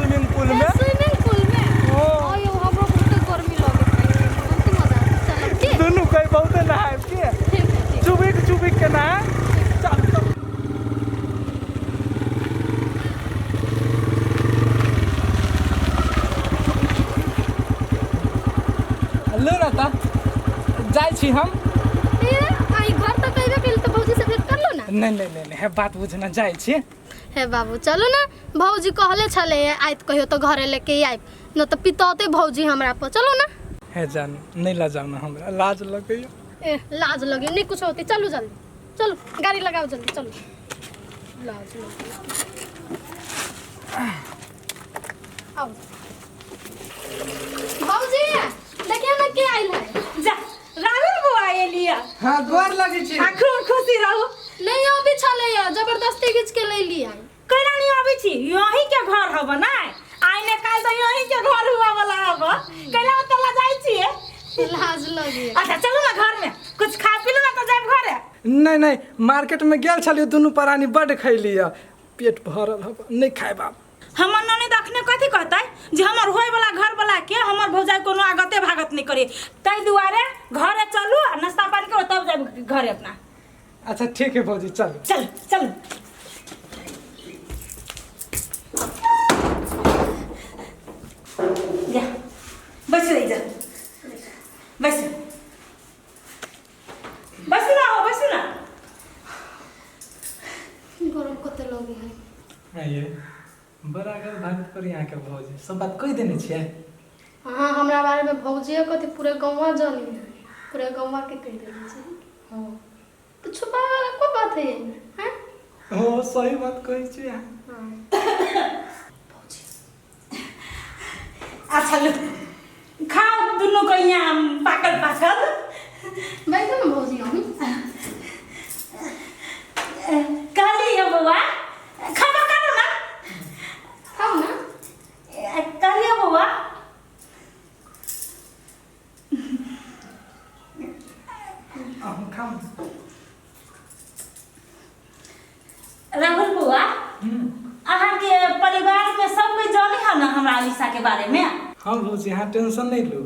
Swimming पूल में। Swimming पूल में? ओ। आयो, हमरो बहुत गर्मी लगे है, बहुत मजा आते। चलब के? दुनू कोई बहुत नहायब के। ठीक है, ठीक। चुबिक चुबिक के नहायब। चल चल। लू ना तऽ जाइ छी हम। ए, आई घर तक अइबे कइल तऽ भौजी से भेंट कर लो ना। नहीं नहीं नहीं नहीं, बात बुझना, जाइ छी। हे बाबू, चलो ना, भौजी कहले छले आइत कहियो तो घरे लेके आइब न तऽ पितौते भौजी हमरा पर। चलो ना। हे जानू, नहीं लजाउ ना, हमरा लाज लगैया। ए, लाज लगे नहीं कुछ होती, चलो जल्दी चलो, गाड़ी लगाओ जल्दी चलो, लाज लगे। आओ भौजी, देखिए ना के आइल है। जा राहुल बुआ एलिया। हाँ, गोर लगै छी। आ खूब खुशी रहू। नहीं अभी छले या, जबरदस्ती खींच के ले ली आई। कैला नहीं आबै छी? यही के घर हब ना, आइ ने काल्हि तऽ यही के घर हुआ वाला हब, कैला ओतऽ ला जाइ छियै? लाज लगे। अच्छा चलू ना घर में, कुछ खा पी लू ना तऽ जायब घरे। नहीं नहीं, मार्केट में गेल छलियै, दुनू प्राणी बड्ड खैली, पेट भरल हब, नहीं खायब आब। हमर ननद अखने कथी कहतै जे हमर होय वाला घर वाला के हमर भौजाई कोनो आगते भागत नहीं करे, ताहि दुआरे घरे चलू आ नाश्ता पानी करू तब जायब घरे अपना। अच्छा ठीक है भौजी, चलू। चल चल जा, बैस रही, जा बैस, बैसू ना हो, बैसू ना। गरम कते लगे है। आइए बड़ा अगर भागत पर यहाँ के भौजी सब बात कहि देने छियै। हाँ, हमरा बारे में भौजिए कथी, पूरे गाँवा जानी है, पूरे गाँवा के कह देने छी। हाँ तो छुपावे वाला कोई बात है एहिमे, हैं? हो, सही बात कहै छी अहाँ। हाँ भौजी। अच्छा लो खाओ दुनू को यहाँ पाकल पाकल। बैठो ना भौजी। हम कहली है बौआ, खाना करू ना। खाओ ना। कहली है बौआ। अहूँ खाउ। राहुल बौआ, अहाँके परिवार में सब कोई जाने है ना हमरा अलीसा के बारे में? हाँ भौजी, अहाँ टेंशन नहीं लू,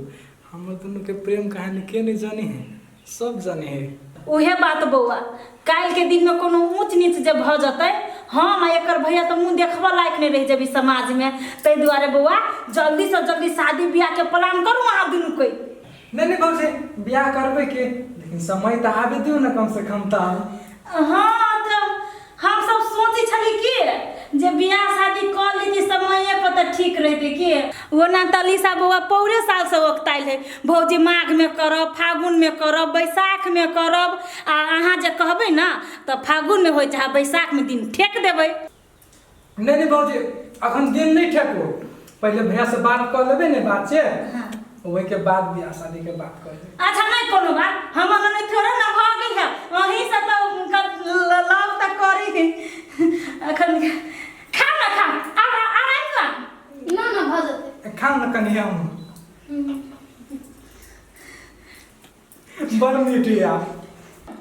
हमर दुनू के प्रेम कहानी के नहीं जानी है, सब जाने है। उहे बात बौआ, काल्हि के दिन में कोनो ऊंच नीच जे भऽ जेतै, हम आ एकर भैया तऽ मुँह देखबऽ लायक नहि रहि जेबै समाज में। ताहि दुआरे बौआ, जल्दी से जल्दी शादी बियाह के प्लान करू अहाँ दुनू कोई। नहीं नहीं भौजी, बियाह करबै के, लेकिन समय तऽ आबे दियौ ने कम से कम तऽ। हाँ तऽ हम सब सोचै छली कि जे बियाह शादी कऽ लेती समये पर तऽ ठीक रहतै। कि ओना तऽ अलीसा बौआ पौरे साल से ओकताइल है, भौजी माघ में करब, फागुन में करब, बैसाख में करब, आ अहाँ जे कहबै ना तऽ फागुन में होइ चाहे बैसाख में दिन ठेक देबै। नहीं नहीं भौजी, अखन दिन नहीं ठेकू, पहले भैया से बात कऽ लेबै ने, बात से ओहि के बाद बियाह शादी के बात कर लेबै। अच्छा नहीं कोनो बात, हमर नहीं थोड़े ना भऽ गेल है, वहीं से तऽ हुनकर लव तऽ करी। अखन खा ना, खा, आब आराम ना। ना ना, भऽ जेतै। खाउ ने कनि, हम बड़ मीठ या।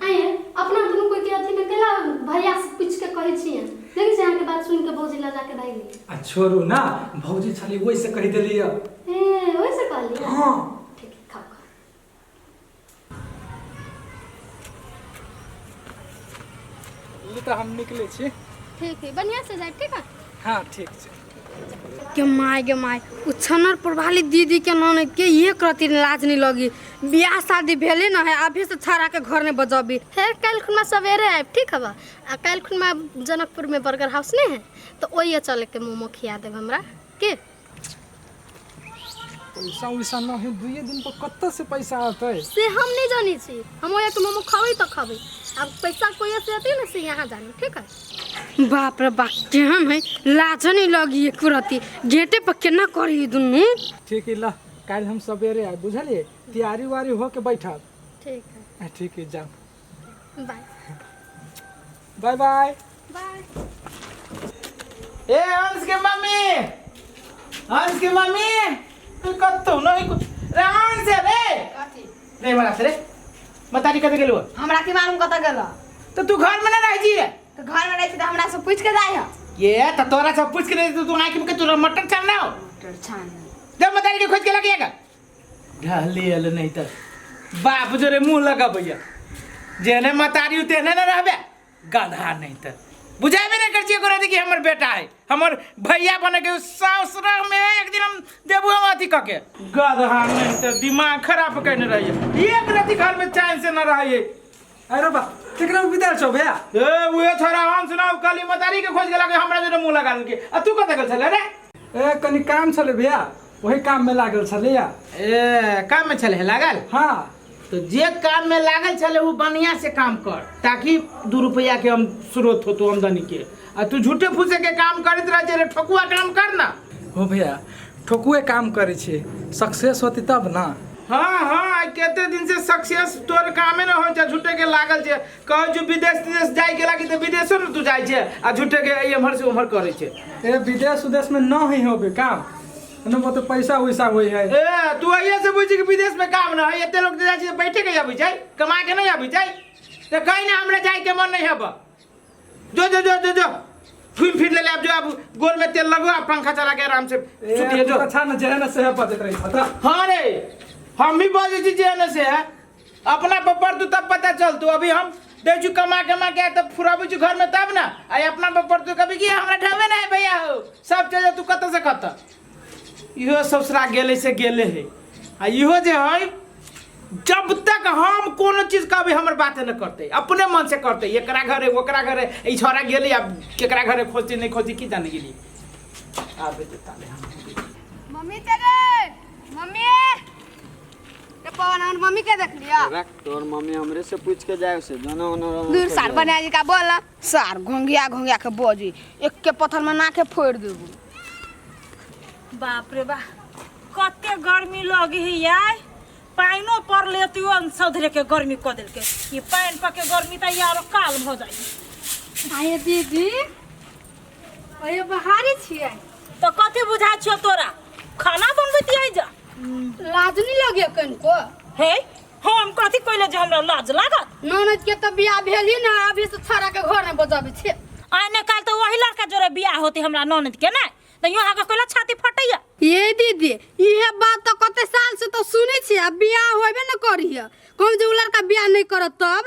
आइए अपना दुनू कोई के अथी में केला भैया से पूछ के कहै छियै? देखै छियै, अहाँके बात सुनि के भौजी लजा के भागि गेलै। आ छोड़ू ना भौजी छली, ओहि से कहि देलियै। ए, ओहि से कहलियै? हाँ। ठीक है, खाओ खाओ। लू तऽ हम निकलै छी। ठीक है, बढ़िया से जाए, ठीक है? हाँ ठीक छै। के my गे my, उ छनर प्रभाली दीदी के ननद के एक रति लाज नहीं लगी, बियाह शादी भेले न है, अभी से छाड़ा के घर में बजबी। हे, काल्हि खुना सवेरे आयब, ठीक हबा? आ काल्हि खुना जनकपुर में बर्गर हाउस नहीं है तो ओहिए चले के मोमो खिया देब हमरा के। पैसा उैसा न है, दुइये दिन पर कतऽ से पैसा अतै? से हम नहीं जानी छी, हम ओहिए के मोमो खबै तऽ खबै, अब पैसा कोई से अतै ना से यहाँ जानी, ठीक है? बाप रे बाप, केहन है, लाज नहीं लगी एक रति, गेटे पर केना करी दुनू। ठीक है, ल काल्हि हम सवेरे आयब, बुझलियै? तैयारी उयारी हो के बैठब। ठीक है। ठीक है, जाउ। बाय। Bye bye. By. ए अंश के मम्मी, अंश के मम्मी, तू कतौ नहीं रे अंश रे। रे बड़ा से रे बतारी कतऽ गेलू? हमरा की मालूम कतऽ गेल। तो तू घर में ना रह जी रे? तऽ घर में रहै छी तऽ हमरा से पूछि के जाइ है। ये त तोरा सब पूछ के नहीं तू आंखि में के तोरा मटर छानना हो। मटर छान। जब मतारी के खोज के लगिएगा ढाली अल नहीं त बाप जोरे मुंह लगा भैया जेने मतारी तेने न रहबे गधा नहीं त बुझाबे नहीं कर छियै कि हमर बेटा है हमर भैया बने के ससुरा में एक दिन हम देबू हम अथी कके गधा नहीं त दिमाग खराब कने रहिए एक राति घर में चैन से न रहिए। अरे बा केकरा विदाल छौ भैया? ए उहे छोरा हम सुनाउ काली मतारी के खोज के लगे हमरा जोरे मुंह लगा देलके आ तू कत गेल छले रे? ए कनी काम छले भैया, वही काम में लागल छले या। ए काम में छले लागल? हाँ। तो जे काम में लागल छले वो बढ़िया से काम कर ताकि 2 रुपया के हम स्रोत हो तो आमदनी के, आ तू झूठे फूसे के काम करत रह जे ठकुआ काम कर ना। हो भैया ठकुए काम करे छे, सक्सेस होती तब ना। हाँ हाँ कते दिन से सक्सेस तोर कामे न हो झूठे के लागल छे, कह जो विदेश विदेश जाय के लागी त विदेशो न तू जाय छे आ झूठे के एम्हर से ओम्हर करे छे। ए विदेश उदेश में न ही होबे काम, न मतलब पैसा वैसा होई है। ए तू अइए से बुझी कि विदेश में काम न है, एते लोग जाय छे बैठे के आबी जाय कमा के नहीं आबी जाय त कहीं ना हमरा जाय के मन नहीं हब। जो जो जो जो जो घूम फिर ले अब जो अब गोल में तेल लगो आ पंखा चला के आराम से सुतिए जो। अच्छा न जे न से बजत रही था। हां रे हम भी बजे छी जे न से है अपना पर तू तब पता चल तू अभी हम दे छु कमा कमा के तब फुराबू छु घर में तब ना आई अपना पर तू कभी कि हमरा ढाबे ना है भैया हो सब चीज तू कत से कत इहो ससुरा गेले से गेले है आ इहो जे है जब तक हम कोनो चीज कभी हमर बात न करते अपने मन से करते एकरा घरे ओकरा घरे ई छोरा गेले अब केकरा घरे खोजी नहीं खोजी की जाने गेली आबे ते ताले हम मम्मी तेरे मम्मी ते पवन हमर मम्मी के देख लिया। रख तोर मम्मी हमरे से पूछ के जाए से दोनों ओनो दूर सार बना जी का बोला सार घोंगिया घोंगिया के बजी एक के पत्थर में ना के फोड़ देबू। बाप रे बा कते गर्मी लगी है यार, पाइनो पड़ले तो सधरे के गर्मी क देलके, ये पाइन पके गर्मी त यार काल भ जाई। आये दीदी ओए बहारी छियै त कथि बुझा छियो तोरा खाना बनबैत आई जा लाज नहीं लगे कनको? हे हम कथि कहले जे हमरा लाज लागत? ननद के त बियाह भेली ना अभी से छोरा के घर में बजाबै छे। आने काल त वही लड़का जोरे बियाह होते हमरा ननद के ना त यहाँ के कहला छाती फटैया। ये दीदी इहे बात त कते साल से तो सुनै छी आ बियाह होबे न करिय कहू जे उ लड़का बियाह नहीं करत तब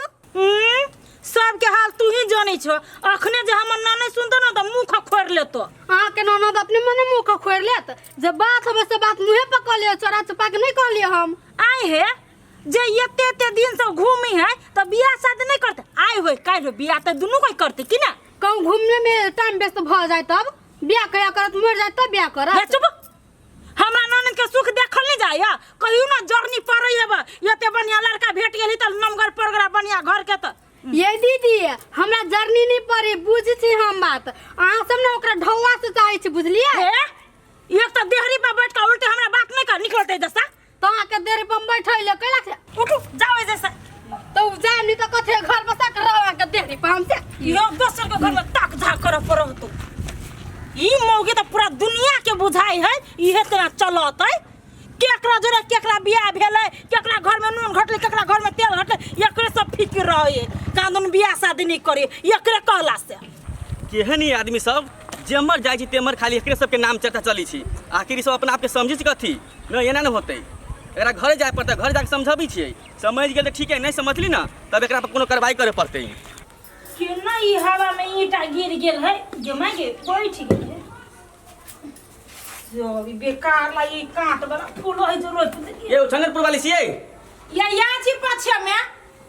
सबके हाल तू ही जानै छो। अखने जे हमर ननद सुनतो न त मुंह खोर लेतो। अहाँ के ननद अपने मने मुंह खोर लेत, जब बात होबे से बात मुंहे पर कह लियो चोरा छुपा के नहीं कह लियो हम। आइ हे जे एते एते दिन से घूमी है त बियाह शादी नहीं करते, आइ होय काल्हि होय बियाह त दुनू कोई करते कि ना? कहूँ घूमने में टाइम व्यस्त भ जाए तब बियाह कहिया करत मर जाए तब बियाह करत। चुप हमरा ननद के सुख देखल नहीं जाय कहियो ना जरनी पड़ै हेब एते बढ़िया लड़का भेट गेली त नमगर परगरा बढ़िया घर के त। ये दीदी हमरा जरनी नहीं पड़े बुझी छी हम बात, अहाँ सब ने ओकरा ढौआ से चाहे छी बुझलियै? एक त देहरी पर बैठ के उल्टे हमरा बात नहीं कर निकलते जैसा तो अहाँ के देहरी पर बैठै ले कैला से उठू जाओ जैसा तो जाम नहीं तो कथे घर बसा के रहो अहाँ के देहरी पर हमसे यो दोसर के घर में ताक झाक कर पड़ो तू। ई मौगी त पूरा दुनिया के बुझाई है इहे तेना चलत है केकरा जोरे केकरा बियाह भेलै केकरा घर में नून घटलै केकरा घर में तेल घटलै एकरे सब फिक्र रहे कानून बियाह शादी नहीं करे एकरे कहला से। केहन ई आदमी सब जेम्हर जाइ छी तेम्हर खाली एकरे सबके नाम चर्चा चलै छी, आखिर ई सब अपना आपके समझै छी कथी नहीं एना नहि होतै, एकरा घरे जाय पड़तै घर जाके समझाबै छियै समझ गेल तऽ ठीक है नहीं समझली ना तब एकरा पर कोनो कार्रवाई करे पड़तै। केना ई हवा में ईंटा गिर गेल है जमा के बैठ गेल है जो अभी बेकार ला ई कांट वाला फूल है जो रोप देलियै। ये उछंगरपुर वाली छियै या या छी पछे में।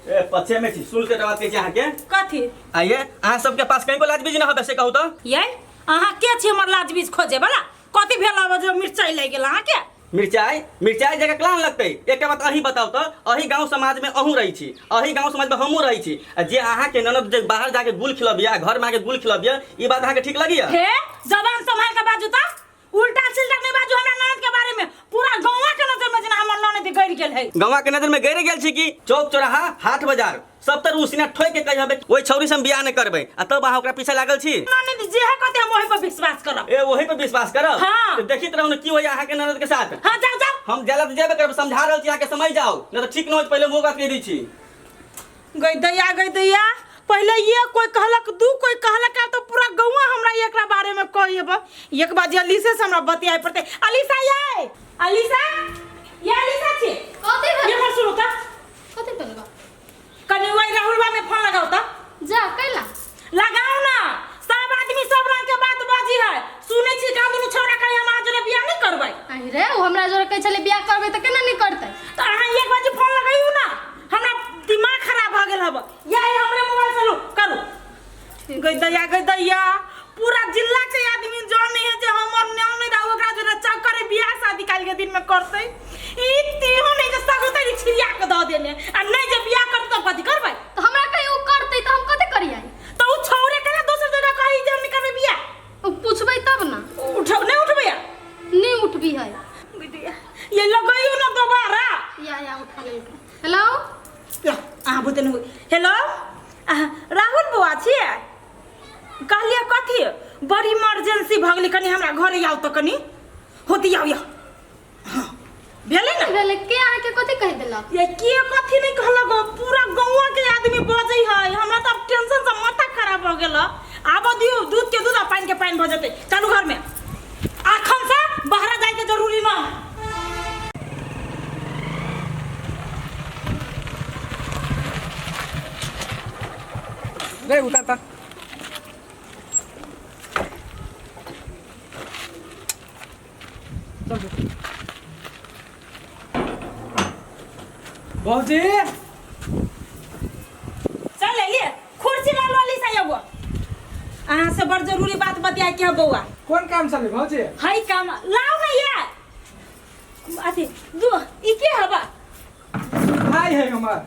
ए पछे में छी सुन के बात कहै छी अहाँ के कथी आइए अहाँ सबके पास कहीं को लाजबीज न हबे से कहू त। ये अहाँ के छी हमर लाजबीज खोजे वाला कथी भेल अब जो मिरचाई लागि गेल अहाँ के? मिरचाई मिरचाई जगह कहाँ लगतै? एक बात अहीं बताउ त अही गांव समाज में अहूँ रहै छी अही गांव समाज में हमहूँ रहै छी आ जे अहाँ के ननद जे बाहर जाके गुल खिलबिया घर में आके गुल खिलबिया ई बात अहाँ के ठीक लगिया? हे जबान संभाल के बाजू त उल्टा सीधा नहीं बाजू हमरा ननद के बारे में पूरा गांवा के नजर में जेना हमर ननद गड़ गेल है। गांवा के नजर में गड़ गेल छी कि चौक चौराहा हाट बाजार सब तर उसिना ठोक के कहि हबे ओइ छौरी से हम बियाह नहीं करबै आ तब अहाँ ओकरा पीछे लागल छी। ननद जे है कहते हम ओही पर विश्वास करब। ए ओही पर विश्वास करब? हाँ। तो देखित रहू न की होइया अहाँ के ननद के साथ। हाँ जाओ जाओ हम जाला त जेबे करब समझा रहल छी अहाँ के समझ जाओ न त ठीक न होत पहिले मुँह बात कहि दै छी। गई दैया गई दैया पहिले ये कोई कहलक दू कोई कहलक आब तो पूरा गौवा हमरा एकरा बारे में कहिएब एक बार जे अलीसे से हमरा बतियाए पड़तै। अलीसा ये अलीसा ये अलीसा छी कथी ये भेल पर सुनू त कथी भेल बा? कनी वही राहुल बा में फोन लगाओ त जा कैला लगाओ ना सब आदमी सब रंग के बात बाजी है सुनै छी का दुनू छौड़ा कहे हम अहाँ जोरे बियाह नहीं करबै। अहि रे ओ हमरा जोरे कहै छलै बियाह करबै तऽ केना नहि करतै। तो अहाँ एक बार जे फोन लगैयौ ना हमरा दिमाग खराब भऽ गेल हब या हमरे मोबाइल से लू करू गई दैया गई दैया पूरा जिला के आदमी जाने है जे हमर नाम नहीं रहा ओकरा जोरे चक्कर बियाह शादी काल के दिन में करतै ई तीहो नहीं जे सगोतै छिड़िया के दऽ देने आ नहीं जे बियाह करतै तऽ कथी करबै। तऽ हमरा कहे ओ करतै तऽ हम कथी करियै। तऽ उ छौड़े केना दोसर जगह कही जे हम नहीं करबै बियाह। ओ पूछबै तब ना। उठ नहीं उठबै नहीं उठबी है गई ये लगैयौ ना दोबारा या या उठा ले। हेलो ला अहाँ बुते नहि हेलो अहाँ राहुल बौआ छियै कहलियै कथी बड़ी इमरजेंसी भऽ गेलै कनि हमरा घरे आउ तऽ कनि होती आउ आउ हाँ भेलै ने भेलै के अहाँके कथी कहि देलक। ये के कथी नहीं कहलक पूरा गौवा के आदमी बजै है हमरा तऽ आब टेंशन से माथा खराब भऽ गेल। आब दियौ दूध के दूध आ पानि के पानि भऽ जेतै चलू घरमे अखन से बाहर जाइके जरूरी न है। रे उतर ता चल चल। भौजी चल एलियै कुर्सी ला लो अलीसा एगो अहाँ से बड़ जरूरी बात बतियाए के है बौआ। कोन काम चले भौजी? है काम लाओ ना ये अथी दू ई के हवा भाई है हमार।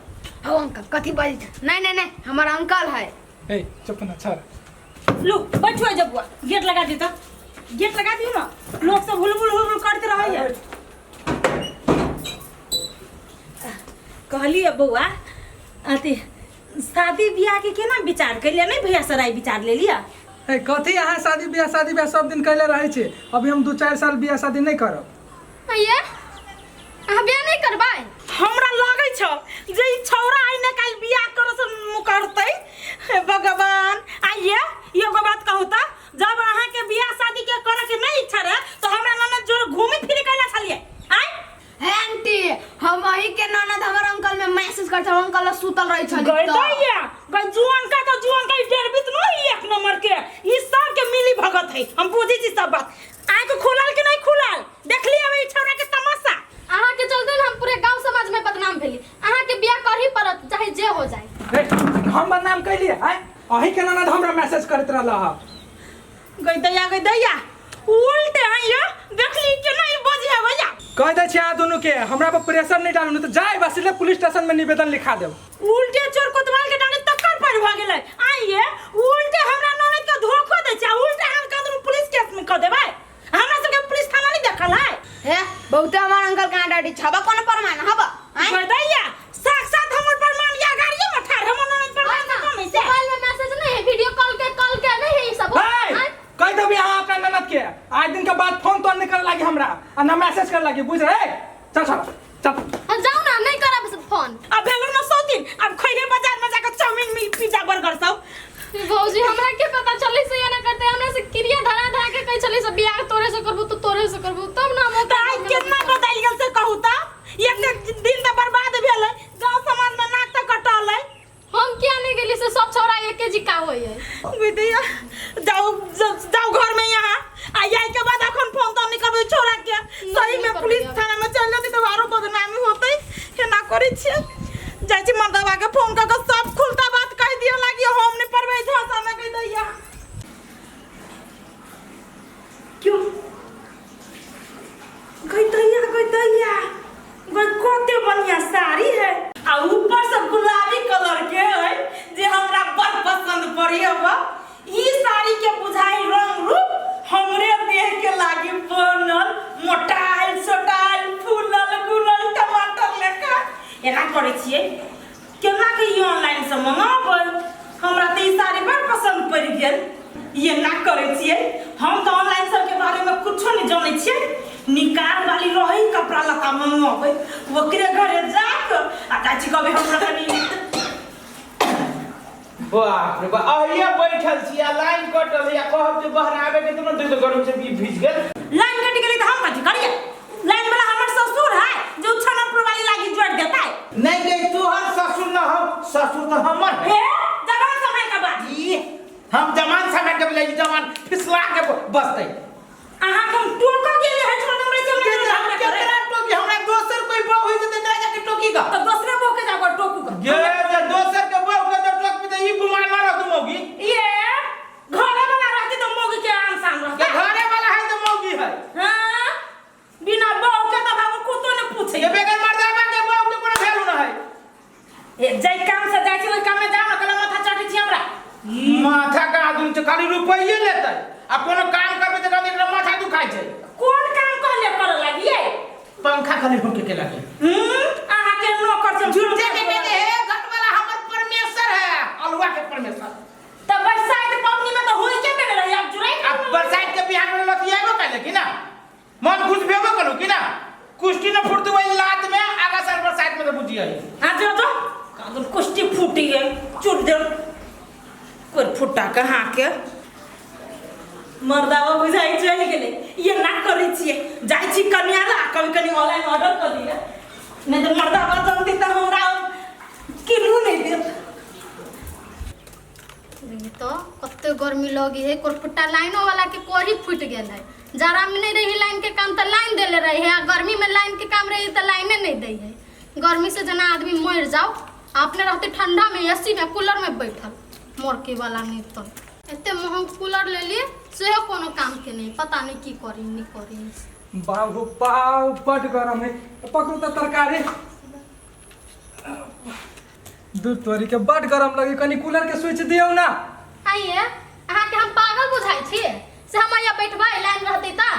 हो अंकल कथी बाजै छै? नहीं नहीं नहीं हमर अंकल है। ए चुप ना छर लू बैठो जब बुआ गेट लगा दी तो गेट लगा दियो ना लोग सब हुलबुल हुलबुल करते रहे है। कहलिए बौआ अथी शादी बियाह के केना विचार कैलिए नहीं भैया सराय विचार ले लिया। ए कथी अहाँ शादी बियाह सब दिन कैले रहै छी अभी हम 2-4 साल बियाह शादी नहीं करब। ये अहाँ बियाह नहीं करबै? हमरा लगै छ जे ई छौड़ा आइ ने काल्हि बियाह करे से मुकरतै। हे भगवान आइए एगो बात कहू त जब अहाँ के बियाह शादी के करे के नहीं इच्छा रहे तो हमरा ननद जोर घूमी फिरी कैला छलिए आइ। हे आंटी हम अही के ननद हमर अंकल में मैसेज करत अंकल सुतल रहै छली गई दैया गई जुआन का तो जुआन का डेढ़ बीत नहीं एक नंबर के ई सब के मिली भगत है हम बुझी छी सब बात। आँख खुलल कि नहीं खुलल देख लिया ई छौड़ा के तमाशा। अहाँ के चलते हम पूरे गांव समाज में बदनाम भेली। अहाँ के बियाह करही पड़त चाहे जे हो जाए। ए हम बदनाम कैलिए आइ अही के ननद हमरा मैसेज करत रहल ह। गई दैया उल्टे आइयो देखली के नहीं बजी है भैया। कह दै छी अहाँ दुनू के हमरा पर प्रेशर नहीं डालू नहीं तो जाए बस सीधे पुलिस स्टेशन में निवेदन लिखा देब। उल्टे चोर कोतवाल के डाले तक्कर पर भ गेलै आइए उल्टे हमरा ननद के धोखो दै छै उल्टे हम कदरू पुलिस केस में क देबै हमरा सबके पुलिस थाना नहीं देखल है। हे बहुते हमर अंकल कहाँ डाटी छबा कोनो प्रमाण हबा गई दैया साक्षात हमर प्रमाण या गाड़िए में ठाड़ हमर ननद प्रमाण कम है से। मोबाइल में मैसेज नहीं है वीडियो कॉल के नहीं है ई सब। ए कह देबी अहाँ अपना ननद के आज दिन के बाद फोन तोन नहीं करे लागी हमरा आ ना मैसेज करे लागी बुझ रहे। चल चल चल जाओ ना नहीं करब फोन। अब भेलो ना 100 दिन अब खइहे बाजार में जाकर चाउमीन मिल पिज्जा बर्गर सब। भौजी हमरा के पता चले से या ना करते हमरा से क्रिया धरा धरा के कहि चले से बियाह तोरे से करबो तो तोरे से करबो तब ना हम त आइ केतना बदलि गेल से कहू त एक दिन त बर्बाद भेलै गांव समाज में नाक त कटल है। हम किया नहीं गेली से सब छौड़ा एके जी का होय है। विद्या जाओ जाओ घर में यहाँ आ जाए के बाद अखन फोन तो नहीं करबै छोरा के सही में पुलिस थाना में चल जती तो आरो बदनामी होतै केना करै छियै जाइ छी मर्दवा के फोन क के सब खुलता बात कह दिया लागी हम नहीं पड़बै झांसा में कह दैया। क्यों गई दैया गई कते बढ़िया साड़ी है आ ऊपर से गुलाबी कलर के है जे हमरा बड़ पसंद पड़ी हब ई साड़ी के बुझाई रंग रूप हमरे देह के लागी बनल मोटाइल सोटाइल फूलल गुलल टमाटर लेखा एना करै छियै केना के ई ऑनलाइन से मंगाबै हमरा तऽ ई साड़ी बड़ पसंद पड़ि गेल। ये ना करै छियै हम तऽ ऑनलाइन सबके बारे में कुछो नहीं जानै छियै निकाल वाली रही कपड़ा लत्ता मंगाबै ओकरे घरे जाके आ चाची कहबै हमरा कनी बाप रे बाप, अहिए बैठल छी आ लाइन कटल है आ कहब जे बहराबे के तुरंत दूध गरम से भी भीज गेल। लाइन कटि गेलै तऽ हम कथी करियै? लाइन वाला हमर ससुर है जे उ छना प्रवाली लागी जोड़ देतै। नहीं नहीं, तोहर ससुर न हो, ससुर तो हमर है। हे जबान संभाल के बात। ई हम जमान संभाल के बोले, जमान फिसला के बसतै। अहाँ के हम टोक गेलै है छोड़ हमरे से के हमरा हम केकरा टोकी? हमरा दोसर कोई बहू होई त तेकरा जाके टोकी का। तऽ दोसरे बहू के जाकर टोकू का। ये जे दोसर के बहू के जे टोकबी त ई गुमान ना रहतु मौगी। ये घरे वाला रहती तो मौगी के आन शान के रहता। घरे वाला है तो मौगी है। हाँ बिना बहू के तो भागो कुतो ने पूछे। ये बेगर मर्दाबा के बहू के कोनो वैल्यू ना है। ए जाय काम से जाय छी ओइ काम में जाओ ना कल माथा चाटे छी हमरा। माथा का आदमी छै, खाली रुपैये लेतै आ कोनो काम करबै तऽ कहतै एकरा माथा दुखाइ छै। कोन काम कहले करे लागिए? पंखा खाली फूके के लागे। अहाँ के नौकर से झूठे के कहते हे घर वाला हमर परमेश्वर है, अलुआ के परमेश्वर। त बरसात पवनी में तो होई के देने रही अब जुड़ाई। आ बरसात के बिहान में लतियाबो कैले कि ना? मन खुश भेबो करू कि ना? कुश्ती न फुटतु वही लात में आगा साल बरसात में तो बुझी आई। हां जो जो कादुन कुश्ती फूटी है चुट दे कोई फुटा के हाँ के मर्दावा बुझाई चलि गेलै। ये ना करै छियै, जाइ छी कनिया ला कभी कनी ऑनलाइन ऑर्डर कर दिए, नहीं तो मर्दावा जनती तऽ हमरा किनु नहीं देत। देखी तो कते गर्मी लगी है, कोरफुट्टा लाइनो वाला के कोरी फूट गेल है। जाड़ा में नहीं रही लाइन के काम तो लाइन देले रही है, आ गर्मी में लाइन के काम रही तो लाइने नहीं दै है। गर्मी से जना आदमी मर जाओ, अपने रहते ठंडा में एसी में कूलर में बैठल मोरके वाला नहीं। तो एते महंग कूलर ले लिए सेहो कोनो काम के नहीं, पता नहीं की करी नहीं करी। बाबू पाव बड गरम है, पकड़ू तो तरकारी दूध तोरी के बड गरम लगे, कनी कूलर के स्विच दियौ ना। आइए अहाँ के हम पागल बुझाई छी से हम यहाँ बैठबै लाइन रहते ता?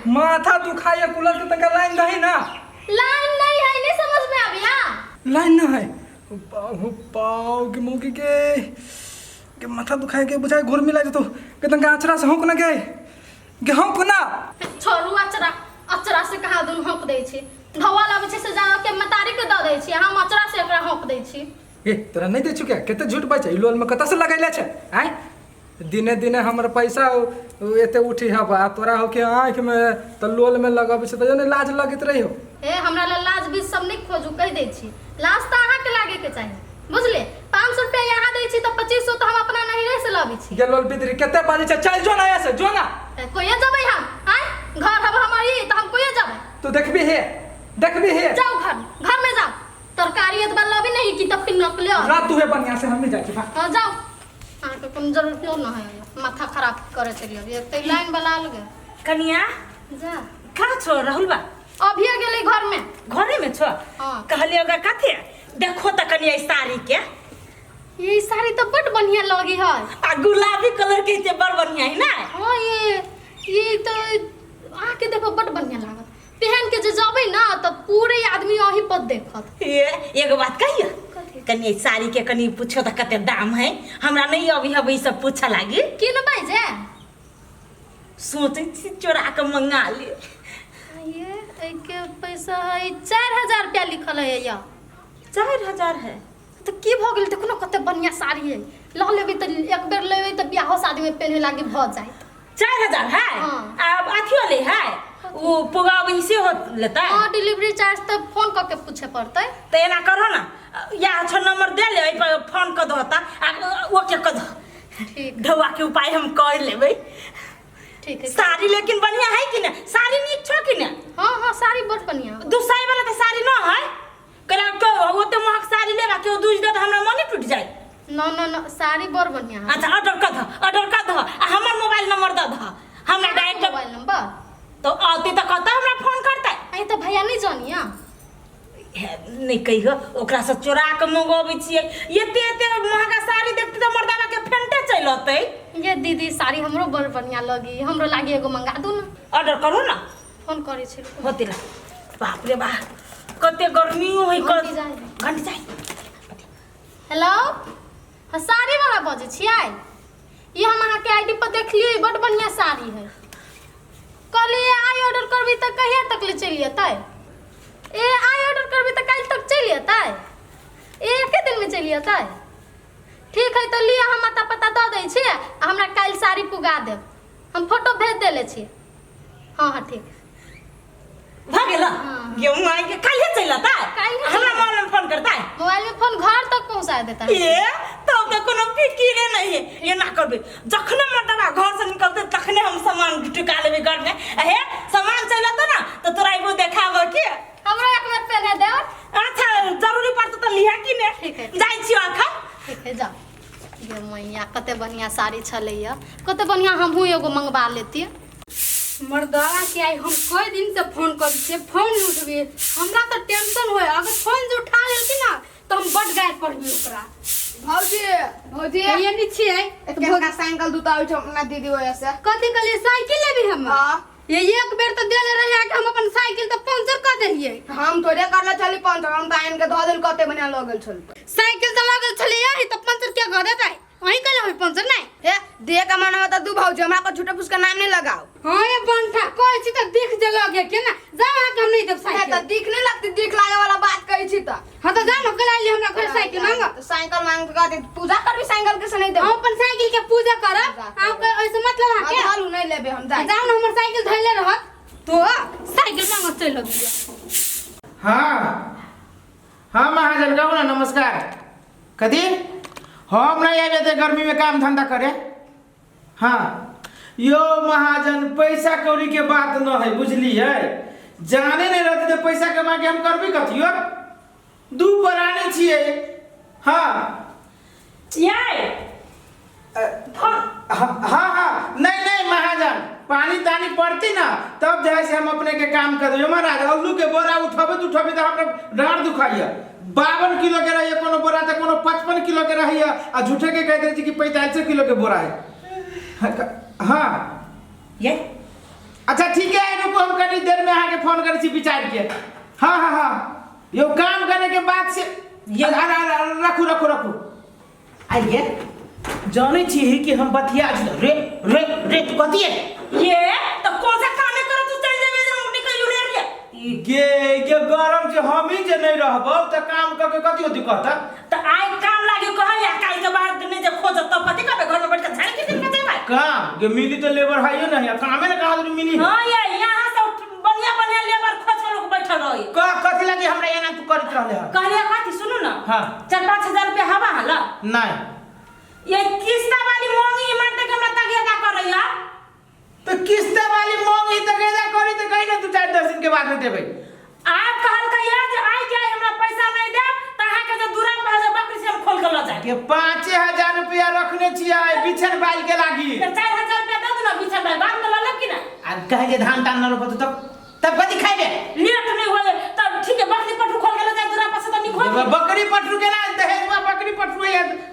माथा दुखाइए कूलर के तनका लाइन दही ना। लाइन नहीं है, नहीं समझ में आबिया। लाइन ना है बाबू पाव के मुंह के माथा दुखाए के बुझाए घुर मिला जतो के तनका अचरा से होंक ना गए के होंक ना। छोड़ू अचरा, अचरा से कहाँ दुन होंक दै छी, धोआ लाबै छी से जा के मतारी के the दै छी, हम अचरा से एकरा होंक दै छी। ए तोरा नहीं दै छु क्या? कते झूठ बाजै छै, लोल में कतऽ से लगैले छै? आय दिने दिने हमर पैसा एते उठी हब आ तोरा हो के आँख में त लोल में लगबै छै त जने लाज लगैत रही हो। ए हमरा ला लाज बीज सब नहीं खोजू, कहि दै छी लाज त अहाँ के लागे के चाही बुझले। 500 रुपया यहाँ दै छी त 2500 त हम अपना नहिरे से लबै छी। गे लोल बिदरी कते बाजै छै, चल जो ना ऐसे जो ना। कोइया जबै हम? आय घर हब हमर ई त हम कोइया जबै? तू देखबी हे, देखबी हे। जाओ घर, घर में जाओ, तरकारी एतबा लबी नहीं कि तब फिर नकले रात तू है बढ़िया से हम नहीं जाइ छी। हां जाओ, अहाँ के कोनो जरूरत न है, माथा खराब करे चलिए। एक त लाइन वाला अलग कनिया जा कहाँ छो राहुल बा? अभी गेलै घर में। घरे में छो? हाँ। कहलिए ओकरा कथी देखो त कनिया ई साड़ी के, ये साड़ी तो बड़ बढ़िया लगी है आ गुलाबी कलर के छै, बड़ बढ़िया है ना? हाँ ये तो अहाँ के देखो बड़ बढ़िया लागत, पहन के जे जबै ना त पूरे आदमी अही पर देखत। ये एगो बात कहियो कनिया, साड़ी के कनी पूछो त कते दाम है, हमरा नहीं अभी हब ई सब पूछा लागी। किनबै जे सोचै छी चोरा के मंगा ली। ये एके पैसा है 4000 रुपया लिखल है। या 4000 है तो की भ गेल? देखो ना कते बढ़िया साड़ी है, ल लेबै त एक बेर लेबै त बियाहो शादी में पहने लागी भ जाइत। 4000 है? हाँ। अब अथियो ले है वो पुगाबै से हो लेतै? हां डिलीवरी चार्ज त फोन क के पूछे पड़तै। त एना करहो ना, या छ नंबर दे ले, एहि पर फोन क दहो त आ ओके क दहो। ठीक ढौआ के उपाय हम कर लेबै। ठीक है। साड़ी लेकिन बढ़िया है कि ना? साड़ी नीक छो कि ना? हाँ हाँ साड़ी बड़ बढ़िया। दुसाई वाला त साड़ी न है, कहला के ओते महग साड़ी लेबा के दूज दे त हमरा मने टूट जाए। न न न साड़ी बड़ बढ़िया है। अच्छा ऑर्डर क दह, ऑर्डर क दह आ हमर मोबाइल नंबर the दह हमरा डायरेक्ट। मोबाइल नंबर तो आते त कहता हमरा फोन करतै। आई त भैया नहीं जानिया। नहीं कहियो ओकरा से चोरा के मंगोबै छियै, एते एते महंगा साड़ी देखते त मर्दावा के फेंटे चलि अतै। ये दीदी साड़ी हमरो बड़ बढ़िया लगी, हमरो लागी एगो मंगा दू ना। ऑर्डर करू ना। फोन करै छी। होते ला बाप रे बा कते गर्मी होई। घंटी जाइ। घंटी जाइ। हेलो हाँ साड़ी वाला बजै छियै? ई हम अहाँ के आईडी पर देखलियै, बड़ बढ़िया साड़ी है। कहलियै आइ ऑर्डर करबै तऽ कहिया तक ले चलि अतै? ए आइ ऑर्डर करबै तऽ काल्हि तक चलि अतै? ए एके दिनमे चलि अतै? ठीक है तऽ लिअ, हम अता पता दऽ दै छी आ हमरा काल्हि साड़ी पुगा देब। हम फोटो भेज देले छी। हाँ हाँ ठीक भऽ गेल। हाँ। गेहूं आइ के काल्हे चलि अतै। काल्हे। हमरा मोबाइल में फोन करतै। मोबाइल में फोन घर तक पहुंचा देता है। ए तब तऽ कोनो फिकिरे नहीं है। एना करबै, जखने मर्दबा घर से निकलतै तखने हम सामान टुका लेबै घर में। हे सामान चलि अतौ ना तऽ तोरा एगो देखाबऽ के। हमरो एक बेर पहने देब। अच्छा जरूरी पड़तौ तऽ लिहा कि ने। ठीक है। जाइ छियौ अखन। ठीक है जाओ। गे मैया कते बढ़िया साड़ी छलैया, कते बढ़िया, हमहूँ एगो मंगवा लेती। मर्दाना के आई हम कई दिन से फोन कर छियै, फोन नहीं उठबी। हमरा तो टेंशन होय, अगर फोन जे उठा लेलखिन ना तो हम बड गारि पढ़बी ओकरा। भौजी, भौजी। ये नहीं छियै। केनका साइकिल दूता होइ छै अपना दीदी वजह से। कथी कहलियै? साइकिल लेबी हम? हाँ। ये एक बेर तो देले रहे कि हम अपन साइकिल तो पंचर कर देलियै। हम थोड़े करले छली पंचर, हम तऽ आनि के धऽ देल, कते बढ़िया लगल छल। साइकिल तो लगल छलै यही तो पंचर के कर देतै? वहीं कहले होई पंचर नहीं। हे दे के मन त दू भौजी, हमरा पर झूठे फूस के नाम नहीं लगाओ। हाँ ये बंठा कहै छी तऽ दिख जे लगे के ना, जाओ अहाँके हम नहीं देब हे साइकिल। तऽ दिख नहीं लगती, दिख लागे वाला बात कहै छी तऽ। हाँ तऽ जाओ ना, कल आइली हमरा घर साइकिल मांग। तऽ साइकिल मांग के कहते पूजा करबी साइकिल के से नहीं हम देब। अपन साइकिल के पूजा करब। पूजा करब। अहाँके ओहिसँ मतलब हाँ, अहाँके? धलू नहीं लेबे हम जाय। जाओ ना, हमर साइकिल धैले रहत तो साइकिल मांगत चलि अबियै। हाँ हाँ महाजन कहू ना। नमस्कार। कथी हम नहीं आबे ते गर्मी में काम धंधा करे? हाँ यो महाजन, पैसा कौड़ी के बात न है बुझलियै। जाने नहीं रहते तो पैसा कमा के हम करबी कथी? यो दू प्राणी छियै। हाँ। यै फोन। हाँ हाँ हाँ, नहीं नहीं महाजन, पानी तानी पड़ती ना तब जो है से हम अपने के काम कर देबै। महाराज आलू के बोरा उठबे तो उठबे तो हमरा डाँड़ दुखाइए। 52 किलो के रहिए कोनो बोरा तो कोनो 55 किलो के रहिए, आ झूठे के कह दे छी कि 45 किलो के बोरा है। हाँ। ये अच्छा ठीक है, रुको हम कनी देर में अहाँके फोन करै छी विचार के। हाँ हाँ हाँ यो काम करे के बाद से ये- अरे, अरे, अरे, रखू रखू रखू। आइए जानै छी कि हम बतिया रे रे रे तू कथी है? ये तो कौन सा काम है करो तू चल जेबे जे हम निकल रे रे। गे गे गरम छै, हम ही जे नहीं रहबौ त काम क के कथी होती कहता? त आइ काम लागी कहै आ काल के बाद नहीं जे खोज तब कथी करबे? घर में बैठ के झाड़ के दिन कटेबै? काम गे मिली तो लेबर है नहीं, आ कामे ने कहाँ दूर मिली। हां ये यहां से बढ़िया बढ़िया लेबर खोज के लोग बैठल रही। क कथी लागी हमरा एना तू करत रहले हन? कहलिए कथी सुनू ना। हाँ। 4-5 हजार रुपया हवा हला। नहीं। ये किस्ता वाली मांगी मारते के हमरा तगेदा करैया। तो किस्ता वाली मांगी तगेदा करी तो कहीं ना 2-4-10 दिन के बाद में देबै। आप कहल कहिया जे आइ के आइ हमरा पैसा नहीं देब त अहाँ के जे दूरा पर जे बकरी से हम खोल के ल जाए। के 5000 रुपया रखने छियै बिछन बाल के लागी। त 4000 रुपया दे दू ना, बिछन बाल बाद में ल लेब कि ना? आ कहे जे धान तान न रोपत तब तब कथी खाइबे? लेट नहीं होए तब ठीक है, बकरी पटरू खोल के ल जाए दूरा पर से त निक होई। बकरी पटरू के ना दहेज में बकरी पटरू है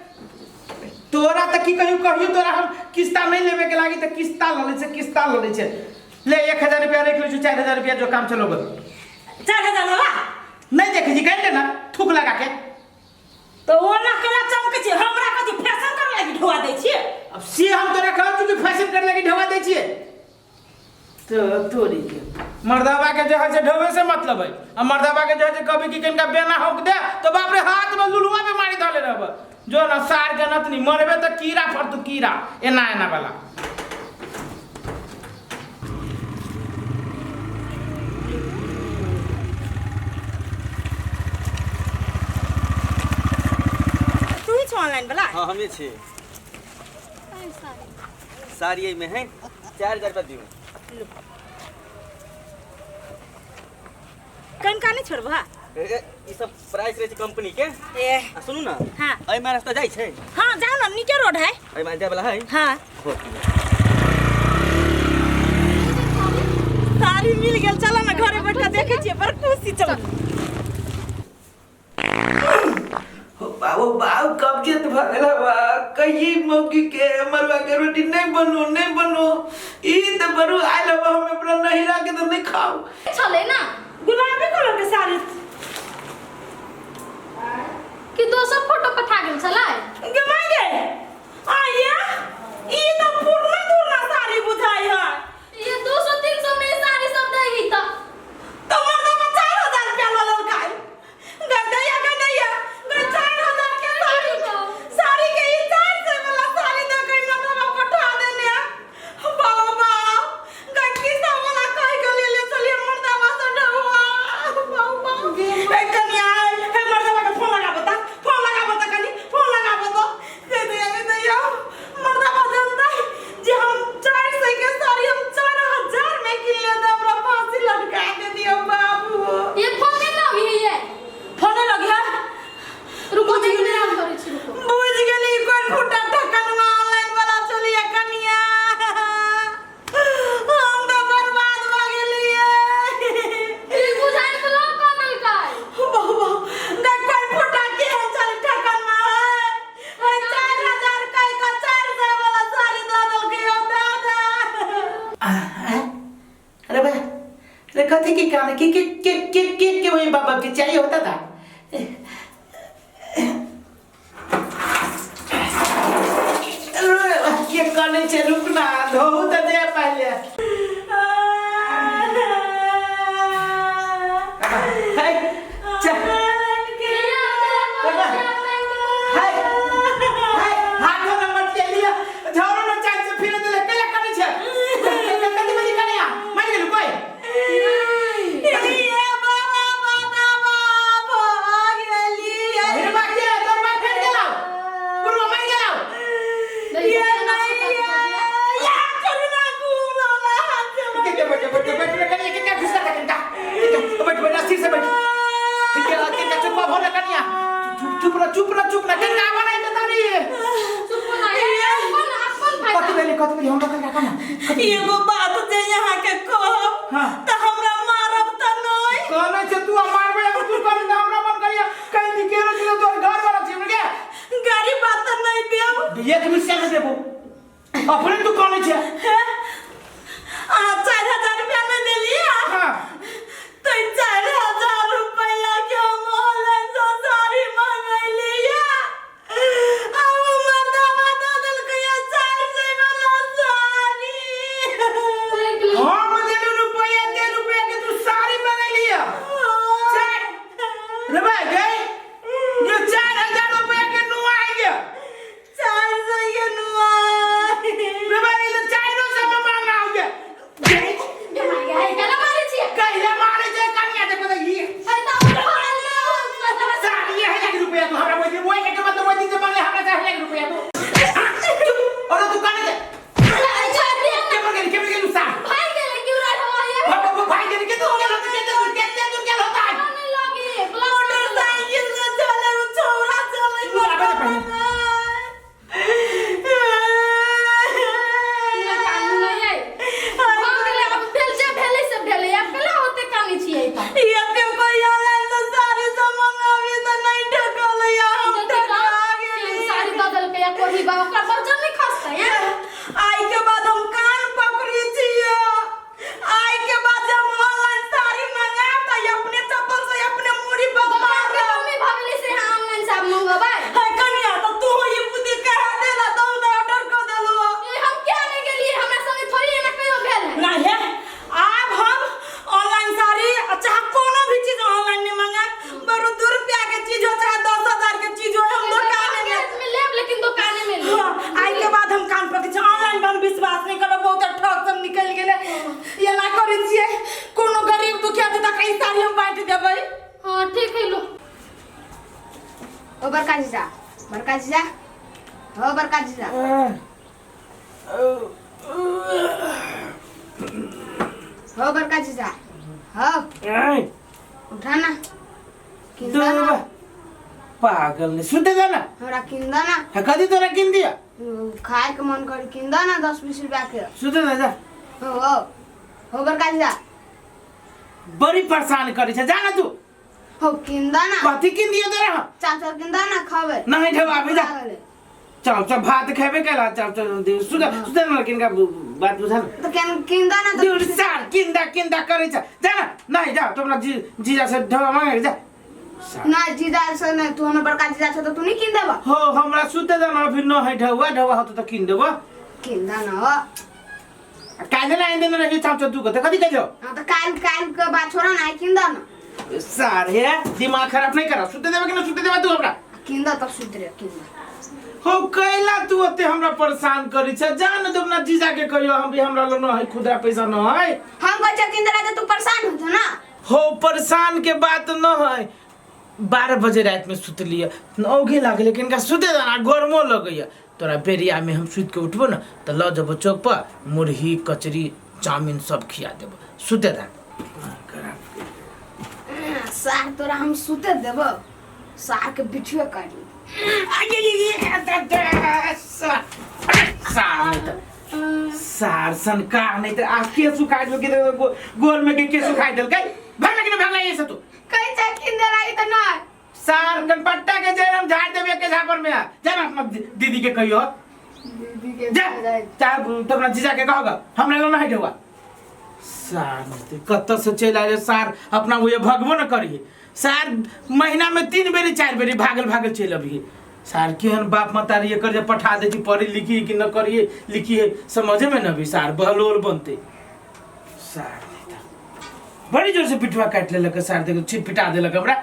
तोरा त की कहियो कहियो तोरा हम किस्ता नहीं लेबे के लागी त किस्ता ल ले छै, किस्ता ल ले छै। ले 1000 रुपया रख ले, 4000 रुपया जो काम चलो गो। 4000 लेबा? नहीं देखे जी कह ना थूक लगा के। तो वो ना केना चमकै छै, हमरा कथी फैशन करे लागी ढोआ दै छियै? अब से हम तोरा कहब कि फैशन करे लागी ढोआ दै छियै तो तोरी के मर्दाबा के जे है से ढोवे से मतलब है। आ मर्दाबा के जे है से कभी कि कनिका बेना हौक दे तो बाप रे हाथ में लुलुआ पे मारी धले रहब। जो ना सार के नतनी मरबे त कीड़ा फरतु कीड़ा एना एना वाला। तू ही छो ऑनलाइन वाला? हाँ हमे छी। साड़ी एहिमे है, 4000 रुपया दियौ। कनिका नहीं छोड़बा? ई सब प्राइस रहै छै कंपनी के। ए आ सुनू ना। हाँ। एहिमे रास्ता जाइ छै? हाँ जाओ ना, नीचे रोड है। एहिमे जाय वाला है? हाँ। हो। साड़ी मिल गेल, चलो ना घरे बैठ के देखे छियै, बड़ खुशी चल। बाबू बाबू कब्जियत भऽ गेल बा, कहिए मौगी के मरुआ के रोटी नहीं बनू नहीं बनू। ई तऽ बरू आयल हबा, हम अपना नहिरा के तऽ नहीं खाओ। छलै ना गुलाबी कलर के साड़ी कि दोसर फोटो पठा गेल छलै? गे माय गे, आया ई तऽ पुरना पुरना साड़ी बुझाइ है। ये 200-300 में साड़ी सब दै त। तो मर्दबा 4000 रुपया लऽ लेलकै। गदैया गदैया गै, 4000 के साड़ी, साड़ी के के कान के के के के के के वही बाबा के चाहिए होता था। के कने छे रुकना धोहू त दे पहले। हाय चल हाय हाय हाथ में मत के लिया झाड़ू न चाल से फिर देले केला कने छे कति बजी कने आ मार गेलु कोई ये बाबा बाबा भाग गेली। अरे बा के तोर बा फेर गेलौ पुरवा मार गेलौ। ये नहीं ये करुणा घूम ला हाथ से। के के बैठ बैठ बैठ कनिया के के घुसा था कनिका बैठ बैठ अस्थिर से बैठ ठीक है के के चुप हो ना कनिया चुप चुप ना चुप ना चुप ना कनिका बनाई त तारी चुप ना अपन अपन फायदा। कति बेली कति बेली हमरा कनिका कना एगो बात जे यहाँ के कहब हां त हमरा मारब त नहीं। कहने छे तू मारबे अब तू कहने त हमरा मन करिया कहीं निकेलो छी तोर घर वाला छी के गाड़ी बात त नहीं देब। एक मिनट से देबो अपने तू कहने छे। आ 4000 रुपया में देलिए। हां तो 4000 रुपया के हम ऑनलाइन से साड़ी मंगैलिए। अब मर्दावा दऽ देलकै 400 वाला साड़ी। हम देलु रुपया दे रुपया के तू साड़ी मंगैलिया चार रे भाई गई ये 4000 रुपया के नुआ आ गया 400 के नुआ। रे भाई ये तो 400 में महंगा हो गया। केना मारै छियै? कहिला मारे छै कनिया देखो त ई है त साड़ी है लाख रुपया तू हमरा बोल बोल के मतलब बोल दिन से मांगले हमरा 4 लाख रुपया तू चुप और तू काने दे के पर गेली के पर गेली सार भाई गेलै कि उड़ा हवा बाबा भाई गेली के तू गेल होता के तू के तू गेल होता नहीं लगी मोटरसाइकिल से चले उ छौरा चले। तू आबे दे पहले। एते कोई ऑनलाइन से साड़ी सब मंगाबी त नहीं ठकल या हम ठका गेली। आई के बाद हम कान पकड़ी छियो। आई के बाद जब हम ऑनलाइन साड़ी मंगाएब त अपने चप्पल से अपने मुड़ी पर मारब। है कनिया त तू ई बुद्धि कहा देला त हम त ऑर्डर कर देलु। नहीं है आब हम ऑनलाइन साड़ी चाहे कोनो भी चीज ऑनलाइन नहीं मंगाएब। बरो 2 रुपया के चीज हो चाहे 10,000 के चीज हो हम दुकान में लेकिन दुकाने में लेब। हाँ, आई के बाद हम कान पकड़ छी ऑनलाइन पर हम विश्वास नहीं करब। बहुत ठग सब निकल गेले। एना करै छियै कोनो गरीब दुखिया के तक ई साड़ी हम बांटि देबै। हाँ ठीक है लो। ओ बड़का जीजा, बड़का जीजा, हो बड़का जीजा, हो बड़का जीजा, हो उठा ना, किंदा ना, पागल ने सुनते जाना हमरा किंदा ना, है कदी तोरा किन दिया खाए के मन कर किंदा ना 10-20 रुपया के। सुनते जा जा हो हो हो बड़का जीजा, बड़ी परेशान करी छे जा ना तू। हो किंदा ना, कथी किन दिया तोरा हम चाचा किंदा ना खावे नहीं ढेबा अभी जा चाव चाव भात खेबे केला चाव चाव सुधा सुधा ना किनका बात बुझल तो केन किंदा ना दूर सार किंदा किंदा करे छे जा ना नहीं जा तो अपना जीजा से ढेबा मांगे जा ना जीजा से नहीं, तू हमर बड़का जीजा छे तो तू नहीं किन देबा। हो हमरा सुते जाना अभी न है ढेबा ढेबा हो तो किन देबो किंदा ना हो काहे ना आइन देने रही चाव चाव तू को कथी कहियो। हां तो काल काल के बात छोड़ा ना किंदा ना। सार हे दिमाग खराब नहीं करा सुते देबा कि ना सुते देबा तू हमरा किंदा तब सुधरे किंदा। हो कैला तू ओते हमरा परेशान करी छे जान दे अपना जीजा के कहियो हम भी हमरा लो न है खुदरा पैसा न है। हम कहै छे किंदा तो तू परेशान हो ना। हो परेशान के बात न है 12 बजे रात में सुतलिए औघे लागल लेकिन इनका सुते देना गर्मो लगैया तोरा बेरिया में हम सुत के उठबो न त ल जबो चौक पर मुरही कचरी चाउमीन सब खिया देबो सुते दा। सार तोरा हम सुते देबो सार के बिठियो काट सार नहीं त सार सन का नहीं त आ के सुखा देलकै गोल में के सुखा देलकै भागला कि न भागला ऐसे तू कहीं चाहे किंदर आई त ना सार कनपट्टा के जड़ हम झाड़ देबे के झापर में जा ना अपना दीदी के कहियो दीदी के जा चाहे तो अपना जीजा के कहोगा हमरा लो ना हटेगा सार कतऽ से चलि आयल सार अपना हुए भगबो न करी सार महीना में 3 बेरी 4 बेरी भागल भागल चलि अबही सार केहन बाप मतारी एकर जे पठा दै छी पढ़ी लिखी कि न करिए लिखिए समझे में न अभी सार बहलोल बनते सार बड़ी जोर से पिटुआ काटि लेलक सार देखो छिट पिटा देलक हमरा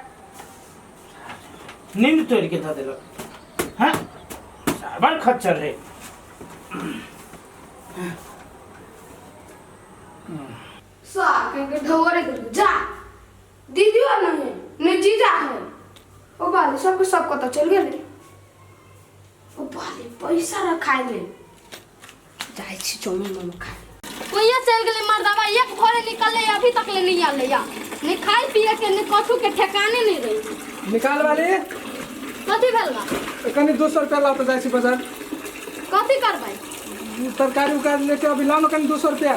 नींद तोड़ के धऽ देलक हाँ सार बड़ खच्चर है सार कहीं ढोरे गेल जा दीदियो नहीं है नहीं जीजा है ओ बाले सबके सब कतऽ चलि गेलै ओ बाले पैसा रखाय ले जाइ छी चाउमिन मोमो खाय। कोइया चल गेलै मर्दावा एक भोरे निकलले अभी तक ले नहीं आले या नहीं खाए पिए के नहीं कथू के ठेकाने नहीं रही। निकाल वाली कथी भेल बा? कनी 200 रुपया लाओ तो जाइ छी बाजार। कथी करबै? तरकारी उरकारी लेके अभी लाओ ना कनी 200 रुपया।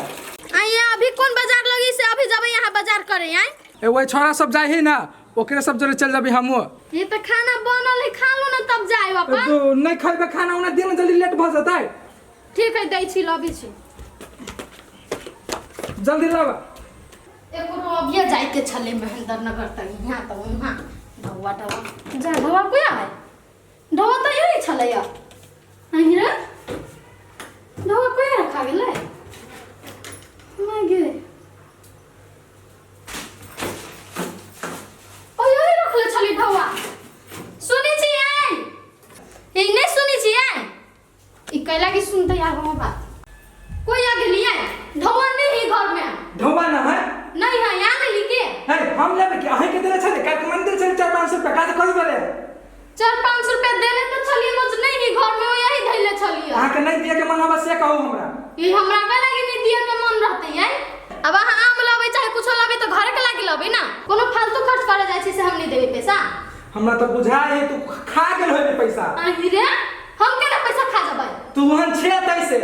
आइए अभी कौन बाजार लगी से अभी जबै यहाँ बाजार करे आए? ए वही छोरा सब जाइ ही ना ओकरे सब जरे चल जाबी हमहूँ। ये तो खाना बनल है खा लू ना तब जाए बापा। तो नहीं खैबे खाना उना दिन जल्दी लेट भ जतै। ठीक है दै छी लबी छी जल्दी लावा। एकरो अभिये जाय के छले महेंद्र नगर तक यहाँ तो वहाँ ढौवा ढौवा जा ढौवा कोया है ढौवा तो यही छले या अहीं रे ढौवा कोया रखा गेलै मैं गे ओ यही रखले छली ढौवा सुनै छी आइ ई नहीं सुनै छी आइ ई कैला की सुनते यार हम बात कोई आ गेलिए ढौवा नहीं है घर में। ढौवा ना है नहीं है यहाँ गेली के है हम लेबे कि अहीं के देले छले का मन देले छले 4-500 रुपया का कहि बोले 4-500 रुपया देले तो छलिए मुझ नहीं है घर में यही धइले छलिए। अहाँ के नहीं दिए के मन हवा से कहू हमरा ई हमरा के लागी नहीं दिए के मन रहते है। अब अहाँ आम लाबै चाहे कुछो लाबै तो घरे के लागी लाबै ना कोनो फालतू खर्च करे जाइ छी से हम नहीं देबै पैसा। हमरा तो बुझाय है तू खा गेल होबे पैसा। अहीं रे हम केना पैसा खा जबै? तू वहन छे तैसे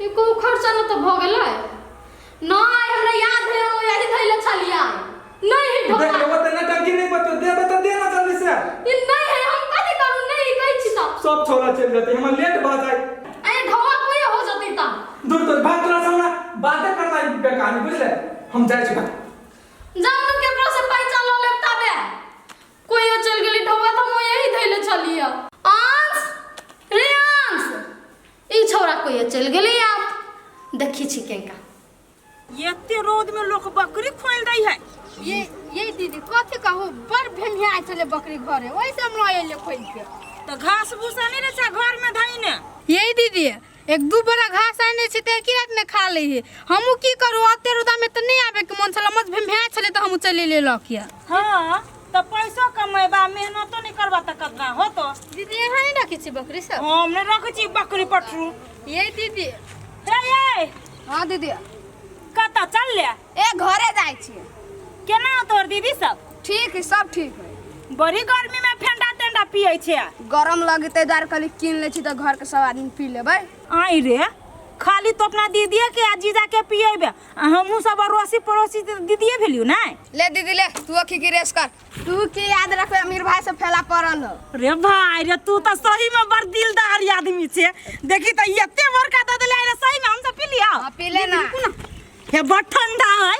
ई को खर्चा न तो भ गेलै नहीं हमरा याद है हम यही धइले छलिए नहीं है देख ढौवा लेबो त नटंकी नहीं बतो देबे त दे ना जल्दी से। ई नहीं है हम कथी करू नहीं कहै छी त सब छोरा चल जते हमरा लेट भ जाए। अरे ढौवा कोई हो जतै त दूर तो भाग तोरा से हमरा बातें करना बेकार है बुझले हम जाइ छी। जाऊ न केकरो से पैसा ल लेब तबे कोई चल गेली ढौवा त हम यही धइले छलिए। अंश रे अंश ई छौरा कोई चल गेली आप देखी छी केंका एते रौद में लोग बकरी खोल दै है। ये दीदी कथी कहू बड़ भेमिया छले बकरी घरे ओहि से हम लऽ एलियै खोलि के। तो घास भूसा नहीं रहे घर में धइने? ये दीदी एक दू बोरा घास आने छी तऽ एक रात में खा लै है। हमहूँ की करू ओते रौदा में तऽ नहीं आबे के मन छल मत भेमिया छले तऽ हमहूँ चलि एलियै लऽ के। हाँ तो पैसो कमेबा मेहनतो नहीं करबा त कतना होतो। दीदी यहाँ नहीं रखै छी बकरी सब? हम नहीं रखै छी बकरी पठरू। ये दीदी रे ये हाँ दीदी कतऽ चल ले? ए घरे जाइ छी। केना तोर दीदी सब? ठीक है सब ठीक है। बड़ी गर्मी में ठंडा ठंडा पियै छै। गरम लगते दुआरे कहली कीन लै छी तऽ घर के सब आदमी पी लेबै। आई रे खाली तो अपना दीदीए के आ जीजा के पियेबे आ हमहूँ सब अड़ोसी पड़ोसी दीदीए भेलियो नै। ले दीदी ले तू अखी की रेस कर तू की याद रखबे अमीर भाई से फैला पड़ल हो। रे भाई रे तू तो सही में बड़ दिलदार आदमी छे देखी तो एते बड़का दऽ देले रे सही में हम सब पी लिया। हां पी ले ना हे बड़ ठंडा है।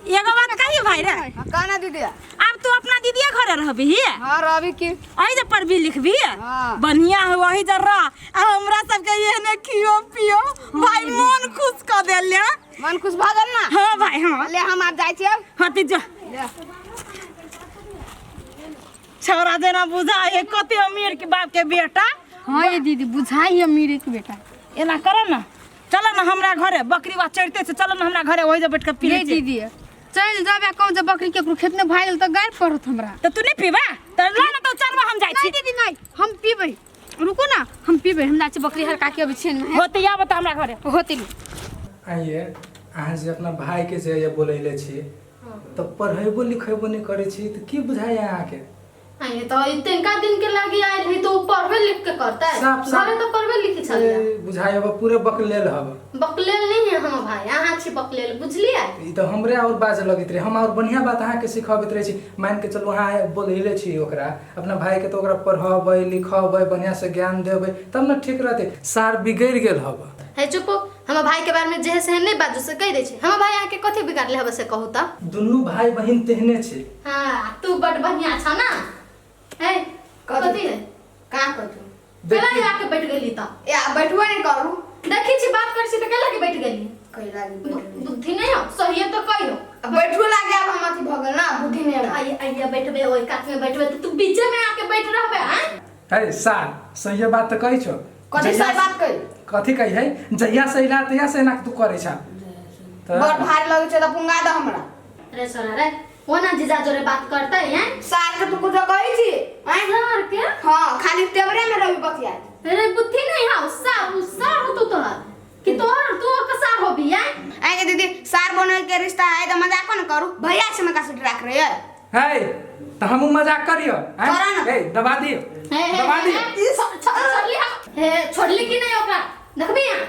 एगो बात कही भाई रे? हां कहना दीदी। अब तू अपना दीदीए घरे रहबी? हां रहबी की अही जे पढ़बी लिखबी? हां बढ़िया है वही जे रह आ हमरा सबके एहने खियो पियो भाई मन खुश क देले। मन खुश भ गेल ना? हां भाई हां ले हम आब जाइ छी अब। हां ती जो ले छोरा जेना बुझाइ है कते अमीर के बाप के बेटा। हाँ ये दीदी बुझाइ अमीर के बेटा। एना कर ना चल ना हमरा घरे बकरी बा चढ़ते से चल ना हमरा घरे ओहि जे बैठ के पी ये ले। दीदी चल जाबे कहूँ जे बकरी केकरो खेत में भागल तऽ गारि पड़त हमरा। तो तू नहीं पीबा त ला ना तो चलबा हम जाइ छी। नहीं दीदी नहीं हम पीबै रुकू ना हम पीबै हम जाइ छी बकरी हरका के अबै छियन में होते आब त हमरा घरे होते। आइए अहाँ जे अपना भाई के जे ये बोलैले छी तऽ पढ़ेबो लिखेबो नहीं करै छी तऽ की बुझाइए अहाँके? आइए तो इतनका दिन के लागी आयल है तो उ पढ़बे लिख के करतै घरे तो पढ़बे लिखी छलिए। बुझाइ हब पूरे बकलेल हब। बकलेल नहीं है हम भाई अहाँ छी बकलेल बुझलिए। ई तऽ हमरे और बाजे लगैत रहे हम और बढ़िया बात अहाँके सिखबैत रहै छी। मान के चलू अहाँ बोलैले छी ओकरा अपना भाई के तो ओकरा पढ़बै लिखबै बढ़िया से ज्ञान देबै तब न ठीक रहतै। सार बिगड़ि गेल हब। है चुप हमर भाई के बारे में जे है से नहीं बाजू से कहि दै छै। हमर भाई अहाँके कथी बिगाड़ले हबे से कहू तऽ? दुनू भाई बहिन तेहने छै। हाँ, तू बड बढ़िया छ ना। है कथी है? का कथी? केला के आके बैठ गेली तऽ? ए बैठबो नहीं करू। देखी छी बात करै छी तऽ केला के बैठ गेली? कैला के बैठ गेली? बुद्धि नहीं हो, सहिए तो कहियो। अब बैठो लागे अब हम अथी भऽ गेल ना, बुद्धि नहीं हो। आइया आइया बैठबे ओइ कात में बैठबे तऽ तू बीचे में आके बैठ रहबे। हैं है सार सही बात तऽ कहै छौ। कथी सही बात कही? कथी कही है? जहिया से अइला तहिया से एना तू करै छा। बड़ भारी लगै छै तऽ पुंगा दे हमरा। अरे सोना रे, ओना जीजा जोरे बात करते हैं? सार के तू कुछ कहै छी? हैं? सार के? हां, खाली तेवरे में रही बतिया। अरे बुद्धि नहीं how, सार सार हो तू तोहर कि तोहर तू ओकर सार होबी। हैं आगे दीदी सार बने के रिश्ता है तो मजाक न करू, भैया से मका से राख रहे है। है त हम मजाक करियो। हैं ए दबा दियो, दबा दियो। छोड़ली हम, हे छोड़ली कि नहीं ओकरा देखबी यहां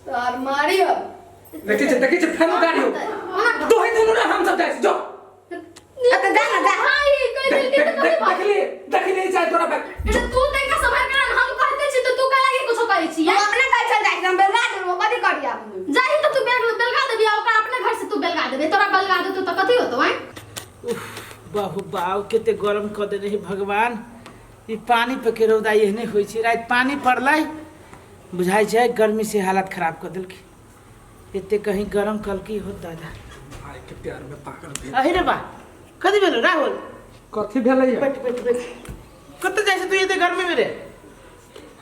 सार मारियो। देखी छै, देखी छै फेन गाड़ियो तो ही दुनू ना हम सब जाइ जो। त जा ना जा। भाई कहि देल के त देखली देखली चाहे तोरा बैग। तू तनका संभाल कर, हम कहते छी त तू का लागे कुछो कहै छी? हम अपने कह चल जाइ, हम बेलगा देबो। कथी करिया? जाहि त तू बेलगा देबी, ओकरा अपने घर से तू बेलगा देबे। तोरा बेलगा देतौ त कथी होतौ? हैं उफ बहु बाऊ केते गरम क देने हे भगवान। ई पानी पे के रौदा एहने होइ छै। राति पानी पड़लै बुझाइ छै गर्मी से हालत खराब क देलकै। एते कहीं गरम कलकी हो दादा। भाई के प्यार में पागल भेल। अहि रे बा कथी भेलो राहुल? कथी भेलै? बैठ बैठ बैठ। कत जाइ छै तू एते गर्मी में रे?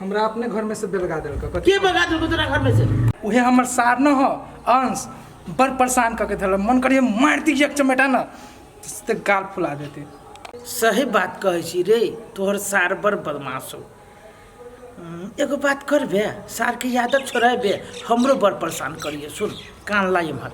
हमरा अपने घर में से बेलगा देलक। के बेलगा देलक तोरा घर में से? उहे हमर सार न हो अंश बड़ परेशान क के धरल। मन करिए मार दी एक चमेटा न ते गाल फुला देते। सही बात कहै छी रे, तोहर सार बड़ बदमाश हो। एगो बात करबे, सार के आदत छोड़ेबे, हमरो बड़ परेशान करिए। सुन कान लाई इम्हर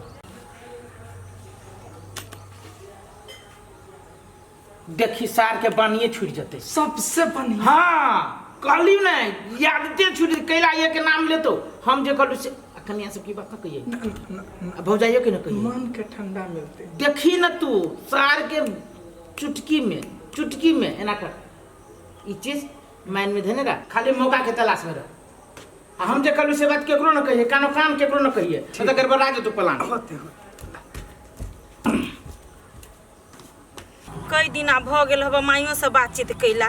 देखी, सार के बानिए छूट जते सबसे बढ़िया। हाँ कहली नहीं आदते छूट कैला ये के नाम लेतो। हम जे कहलू से कन्या सब की बात न कहिए, भौजाइयो के न कहिए, मन के ठंडा मिलते। देखी न तू सार के चुटकी में, चुटकी में एना कर ई चीज माइन में धने रह, खाली मौका के तलाश में रह। हम जे कहलू से बात केकरो न कहिए, कानो कान केकरो न कहिए, तो गड़बड़ा जेतो प्लान। होते होते कई दिना भ गेल हब माइयो से बातचीत कैला,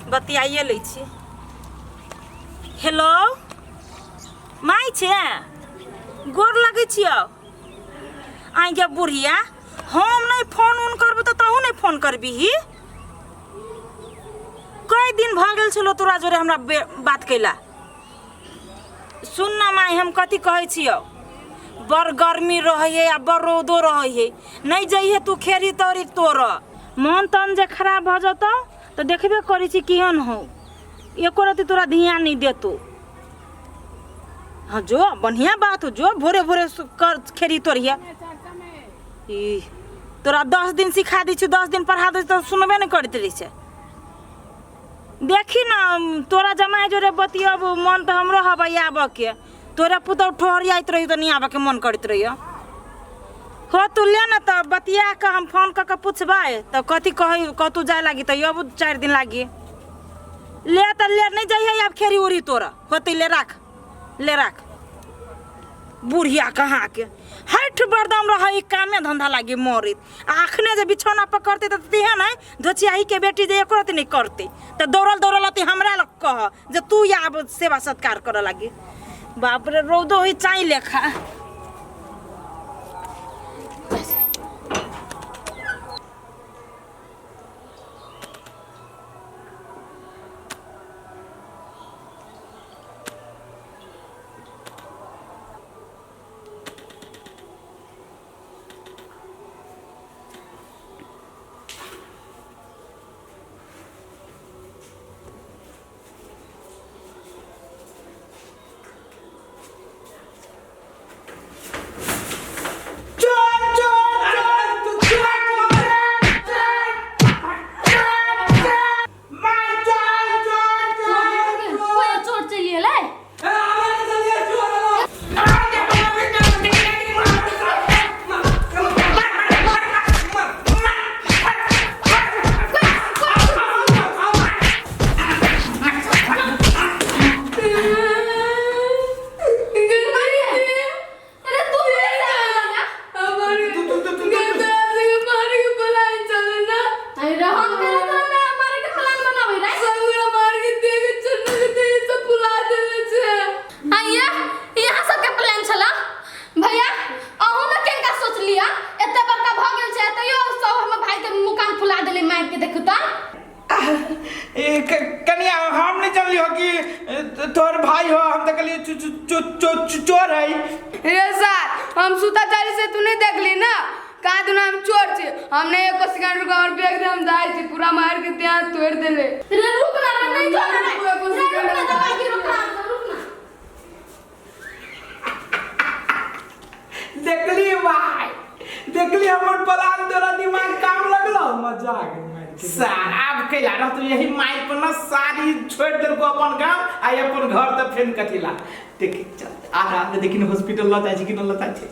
बतियाइए लै छी। हेलो माई छे, गोर लगै छियौ। आइ गे बुढ़िया, हम नहीं फोन उन करबो त तहु नहीं फोन करबीही। कई दिन भ गेल छलो तोरा जोरे हमरा बात कैला। सुन न माई, हम कथी कहै छियौ, बड़ गर्मी रहै है आ बड़ रौदो रहै है, नहीं जइहे तू खेरी तोरी तोर मन तन जे खराब भ जतौ त देखबे करै छी केहन हो, एको रति तोरा ध्यान नहीं देतौ। हाँ जो बढ़िया बात हो, जो भोरे भोरे कर खेरी तोरिया। ई तोरा 10 दिन सिखा दै छियौ, 10 दिन पढ़ा दै त सुनबे नहीं करैत रहै छै। देखी न तोरा जमाय जोरे बतियब मन त हमरो हबै आबऽ के, तोरा पुतहु ठोहरियाइत रही त नहीं आबऽ के मन करैत रहियो। हो तू ले न त बतिया के हम फोन कऽ के पुछबै त कथी कहै, कतहु जाय लागी त अबू 4 दिन लागी। ले त ले नहीं जइहे आब खेरी उरी तोरा होतै, ले राख ले राख। बुढ़िया कहाँ के हठ बरदम रहै, कामे धंधा लागी मरैत। आ अखने जे बिछौना पकड़तै त तेहन है धोचियाही के बेटी जे एको रति नहीं करतै त दौड़ल दौड़ल अती हमरा लग कह जे तू आब सेवा सत्कार करऽ लागी। बाप रे रौदो होइ चाइ लेखा। चोर है। रे सर, हम सुता चाली से तू नहीं देखली ना, कहा दुना हम चोर छी। हमने एको सेकंड रुका और बैग दे हम जाए छी, पूरा मार के त्यां तोड़ देले। रे रुक ना रे, नहीं जो रे। एको रे रुक सेकंड ना, दवाई की रुक ना, रुक ना। देखली भाई, देखली हमर प्लान, तोरा दिमाग काम लगलो। मजा आ गेल मार के। सार आब कैला रहतो यही माइक पर ना सारी छोड़ देलको अपन गांव आ अपन घर, त फेन कथिला। देखी चल आराम से, देखी हॉस्पिटल ल जाइ छै कि न ल जाइ छै।